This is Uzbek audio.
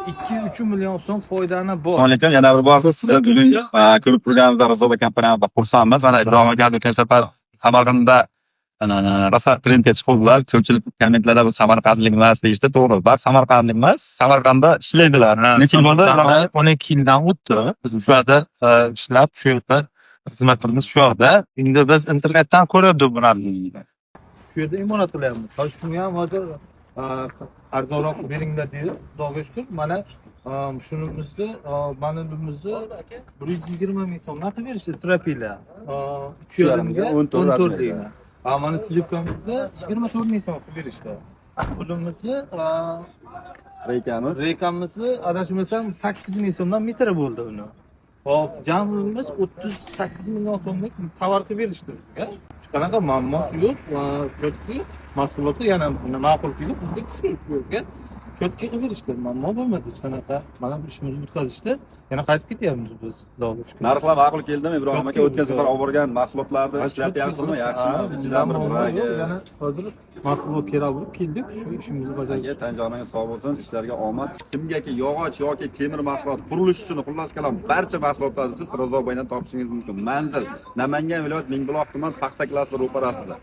2-3 million so'm foydani bor. Assalomu alaykum. Yana bir bor sizni bugun ko'rib turganimizda Rizoba kompaniyamizda xursandmiz. Mana Ibrohim aka o'tgan safar Samarqandda rosa trendga chiquvdilar. Ko'pchilik kommentlarda bu samarqandlik emas deyishdi. To'g'ri, bor samarqandlik emas, Samarqandda ishlaydilar. Necha yil bo'ldi? Ibrohim aka? 12 yildan o'tdi. Biz shu yerda ishlab, shu yerda xizmatimiz shu yerda. Endi biz internetdan ko'rib bularni. Shu yerda imorat qilyapmiz. Hozir shunga ham hozir arzonroq qilib beringlar deydi. Xudoga shukur, mana shunimizni, mana bunimizni 120 ming so'mdan qilib berishdi stropila. 3,5 ga 14 14 likni. Mana sливкamizni 24 ming so'm qilib berishdi. Pulimizni Reykamiz. Reykamizni adashmasam 8 ming so'mdan metr bo'ldi uni. Hop, jamimiz 38 million so'mlik tovar qilib berishdi bizga. Hech qanaqa muammosi yo'q. Чётко mahsulotlar yana ma'qul kelib bizga tushdi shu yerga. Чётко qilib berishdi. Muammo bo'lmadi hech qanaqa. Mana bu ishimizni bitkazishdi. Yana qaytib ketyapmiz biz. Xudoga shukur. Narxlar ma'qul keldimi Ibrohim aka? Yo'q, O'tgan safar olib borgan mahsulotlarni ishlatyapsizmi? Yaxshimi? Ha, Ichidan bir muammo bragi. yo'q. Yana hozir mahsulot kerak bo'lib keldik. Shu ishimizni bajardik. Aka, tan joningiz sog' bo'lsin, ishlarga omad. Kimgaki yog'och yoki temir mahsulot, qurilish uchun xullas kalom barcha mahsulotlarni siz Rizobaydan topishingiz mumkin. Manzil: Namangan viloyat, Mingbuloq tuman, Paxta klaster ro'parasida.